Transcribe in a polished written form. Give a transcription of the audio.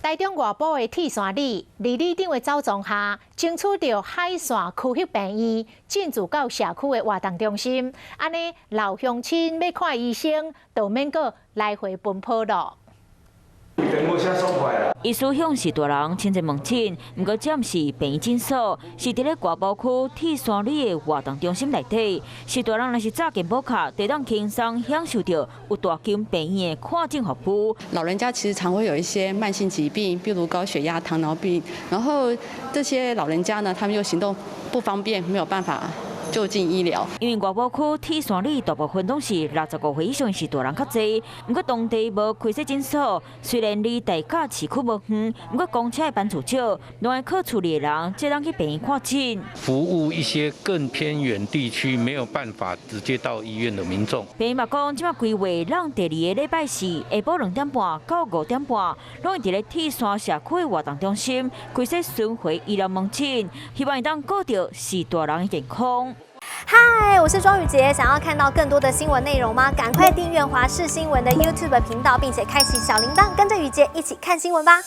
台中外埔的鐵山里，里里長的走動下，爭取著海線區域病院進駐到社區的活動中心，按呢老鄉親欲看醫生，就免閣來回奔波囉。醫師向序大人親自問診，毋過這毋是病院診所，是佇咧外埔區鐵山里的活動中心內底。序大人若是紮健保卡，就當輕鬆享受著有大間病院的看診服務。老人家其實常會有一些慢性疾病，比如高血壓、糖尿病，然後這些老人家呢，他們又行動不方便，沒有辦法就近醫療。因為外埔區鐵山里大部分攏是65歲以上序大人較濟，毋過當地無開設診所，雖然離台甲市區無遠，毋過公車的班次少，攏愛靠厝裡的人才當去病院看診。服務一些更偏遠地區沒有辦法直接到醫院的民眾。病院嘛講，這馬規劃讓第二个禮拜四下晡2點半到5點半，攏會佇咧鐵山社區活動中心開設巡迴醫療門診，希望會當顧著序大人的健康。嗨，我是莊宇傑，想要看到更多的新聞內容嗎？趕快訂閱華視新聞的 YouTube 頻道，並且開啟小鈴鐺，跟着宇傑一起看新聞吧。